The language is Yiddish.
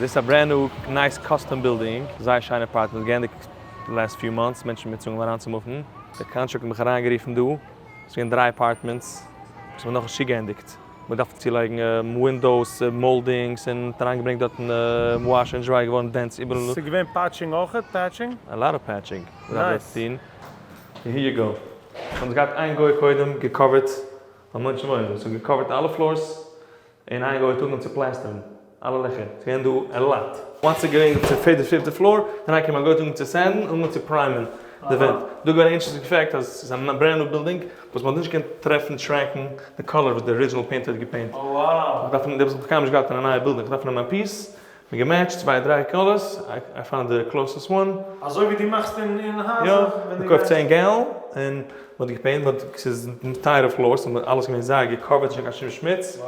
דאס איז א brand new nice custom building, זייער שיינע apartment, געענדיגט די last few months, מענטשן מיט צונגען אריינצומופן. דער contractor האט מיך אריינגערופן דא, עס איז געווען דריי apartments וואס מ'האט נאכנישט צוגעענדיגט, מען דארף צולייגן windows, moldings, און האט אריינגעברענגט דארטן wash and dry, געווארן dense איבעראל. ס'איז געווען patching אויכעט? Patching? A lot of patching מ'דארף דארט טון. און here you go. האבן זיי געהאט איין גוי קודם געקאווערט, המון שמונים, ס'האט געקאווערט אלע floors, און איין גוי האט אנגעהויבן צו פלעסטערן אלע לעכער, ס'איז געווען דא a lot. Once ס'איז געווען צו פערטע פיפטע floor, דאן אנגעקומען א גוי האט אנגעהויבן צו sand ן, אנגעהויבן צו prime ען די ווענט. דא געווען א interesting fact אז ס'איז א brand new building וואס מ'האט נישט געקענט טרעפן track ן די color וואס די original painter האט געפעינט. איך דארף דאס האב איך קיינמאל נישט געהאט אין א נייע בילדינג, איך דארף נעמען א piece, מ'האט געמעטשט צוויי דריי colors, I found the closest one. אזוי ווי דו מאכסט אין הייזער יא, ווען דו מ'קויפט גייסט. 10 gallon און מ'האט געפעינט, מ'האט, ס'איז טייערע floors, אלעס געווען זייער געקאווערט, נישט קיין שום שמוץ.